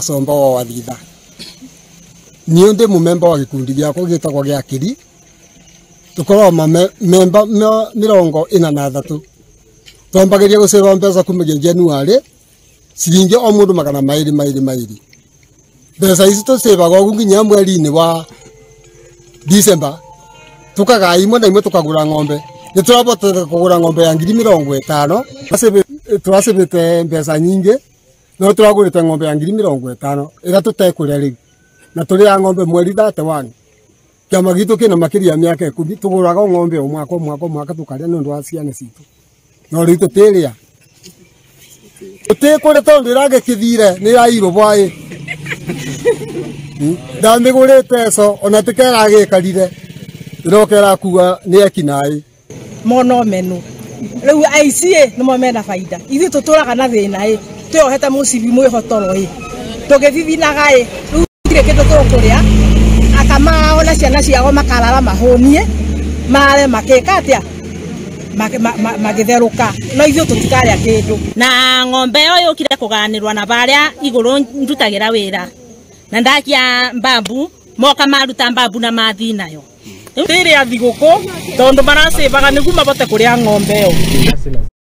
Somba wa wathitha niä ndä må memba wa gä kundi gäakwa gä tagwo gä akiri tå koragwo mamemba 43 twambagä ria gå cäba mbeca kumagia January ciringi o må ndå 222 mbeca ici tå cäbaga å nginya mweri-inä wa December tukagaa imwe na imwe tukagura ng'ombe nä tå rabotete kå ng'ombe ya 50,000 tå te mbeca nyingä no tå ragå rä te ng'ombe ya 50,000 ä rä a tå tekå rä a rä u na tå rä a ng'ombe mweri 31 kĩama gitũ kĩna makĩria ya mĩaka 10 tũgũraga o ng'ombe o mwaka o mwaka o mwaka tũkarĩa nĩ ũndũ wa ciana citũ no rĩu tũtĩrĩa tũtikũrĩa tondũ ĩragĩkĩthire nĩ ĩrairwo bwaĩ ndamĩgũrĩte co ona tĩkeragĩkarire ĩroka ĩrakua nĩ ekinaĩ mono menu rĩu aici ĩ nĩmo mena baida ithuĩ tũtũraga na thĩna ĩ twĩohete mũcibi mwĩhotoro ĩ tũgĩthithinaga ĩ rĩu gũtirĩ kĩndũ tũkũrĩa aka mao na ciana ciao makarara mahũnie mare makĩka atĩa magĩtherũka no ithuĩ tũtikarĩa kĩndũ. Na ng'ombe ĩyo yũkire kũganĩrwo na barĩa igũrũ ndutagĩra wĩra na ndakia mbambu moka maruta mbambu na mathi nayo tĩrĩa thigũkũ tondũ maracĩbaga nĩguo mabote kũrĩa ng'ombe ĩyo.